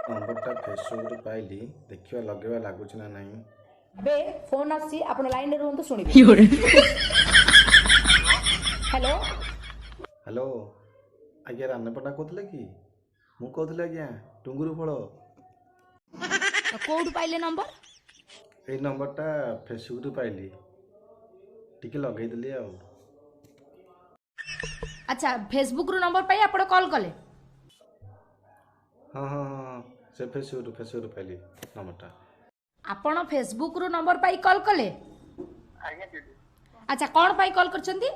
ନମ୍ବରଟା ଫେସବୁକ୍ରୁ ପାଇଲି, ଦେଖିବା ଲଗେଇବା ଲାଗୁଛି ନା ନାହିଁ। ଏବେ ଫୋନ୍ ଆସୁଛି, ଆପଣ ଲାଇନରେ ରୁହନ୍ତୁ, ଶୁଣିବେ। ହ୍ୟାଲୋ। ହ୍ୟାଲୋ ଆଜ୍ଞା, ରାନୀ ପଣ୍ଡା କହୁଥିଲେ କି? ମୁଁ କହୁଥିଲି ଆଜ୍ଞା ଟୁଙ୍ଗୁରୁ ଫଳ। କୋଉଠୁ ପାଇଲେ ନମ୍ବର? ଏଇ ନମ୍ବରଟା ଫେସବୁକ୍ରୁ ପାଇଲି, ଟିକେ ଲଗେଇଦେଲି ଆଉ। ଆଚ୍ଛା, ଫେସବୁକ୍ରୁ ନମ୍ବର ପାଇ ଆପଣ କଲ୍ କଲେ? ହଁ ହଁ ହଁ ହଁ, ସେ ଫେସବୁକ୍ରୁ ପାଇଲି ନମ୍ବରଟା। ଆପଣ ଫେସବୁକ୍ରୁ ନମ୍ବର ପାଇ କଲ୍ କଲେ? ଆଚ୍ଛା, କ'ଣ ପାଇଁ କଲ୍ କରିଛନ୍ତି?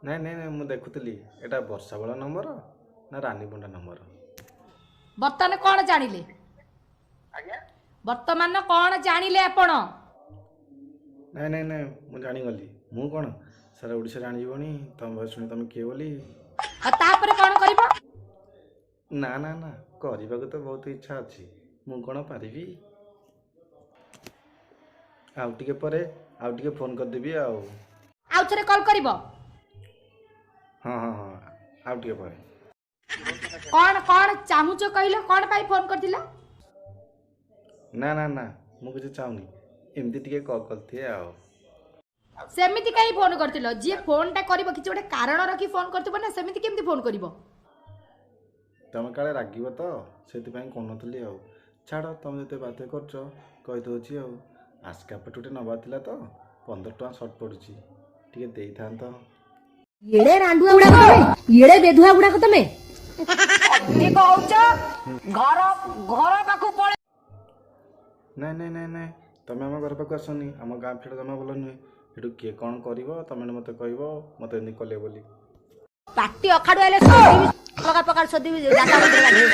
ନାଇଁ ନାଇଁ ନାଇଁ, ମୁଁ ଦେଖୁଥିଲି ଏଇଟା ବର୍ଷା ବେଳ ନମ୍ବର ନା ରାନୀ ପଣ୍ଡା ନମ୍ବର। ବର୍ତ୍ତମାନ କ'ଣ ଜାଣିଲେ? ବର୍ତ୍ତମାନ କ'ଣ ଜାଣିଲେ ଆପଣ? ନାଇଁ ନାଇଁ ନାଇଁ, ମୁଁ ଜାଣିଗଲି। ମୁଁ କ'ଣ ସାରା ଓଡ଼ିଶା ଜାଣିଯିବନି ତମ ଭଏସ୍ ଶୁଣି ତମେ କିଏ ବୋଲି। ଆଉ ତାପରେ କ'ଣ କରିବ? ନା ନା ନା, କରିବାକୁ ତ ବହୁତ ଇଚ୍ଛା ଅଛି, ମୁଁ କ'ଣ ପାରିବି? ଆଉ ଟିକେ ପରେ ଆଉ ଟିକେ ଫୋନ୍ କରିଦେବି ଆଉ। ଆଉ ଥରେ କଲ୍ କରିବ? ହଁ ହଁ ହଁ, ଆଉ ଟିକେ ପରେ। କ'ଣ କ'ଣ ଚାହୁଁଛ କହିଲ? କ'ଣ ପାଇଁ ଫୋନ୍ କରିଥିଲ? ନା ନା ନା, ମୁଁ କିଛି ଚାହୁଁନି, ଏମିତି ଟିକେ କଲ୍ କରିଦିଏ ଆଉ। ସେମିତି କାହିଁ ଫୋନ୍ କରିଥିଲ? ଯିଏ ଫୋନ୍ଟା କରିବ କିଛି ଗୋଟେ କାରଣ ରଖି ଫୋନ୍ କରିଥିବ ନା, ସେମିତି କେମିତି ଫୋନ୍ କରିବ? ତମେ କାଳେ ରାଗିବ ତ, ସେଥିପାଇଁ କହୁନଥିଲି ଆଉ। ଛାଡ଼, ତମେ ଯେତେ ବାଧ୍ୟ କରୁଛ କହିଦେଉଛି ଆଉ। ଆସ୍କା ପେଟୁଟେ ନେବାର ଥିଲା ତ, 15 ଟଙ୍କା ସର୍ଟ ପଡ଼ୁଛି, ଟିକେ ଦେଇଥାନ୍ତ। ଏଡେ ରାଣ୍ଡୁଆ ଗୁଡାକ ତମେ, ଏଡେ ବେଧୁଆ ଗୁଡାକ ତମେ। ଅଧିକ ହଉଛ, ଘର ଘର ପାଖକୁ ପଳେଇ। ନାଇଁ ନାଇଁ ନାଇଁ ନାଇଁ, ତମେ ଆମ ଘର ପାଖକୁ ଆସନି, ଆମ ଗାଁ ଫିଡ଼ ଜମା ଭଲ ନୁହେଁ। ସେଠୁ କିଏ କ'ଣ କରିବ, ତମେ ମୋତେ କହିବ ମୋତେ ଏମିତି କଲେ ବୋଲି। ପାଟି ଅଖାଡୁ ହେଲେ ଶୋଧିବି, ଅଲଗା ପ୍ରକାର ଶୋଧିବି, ଜାଗା ଭିତରେ ବାନ୍ଧିବ।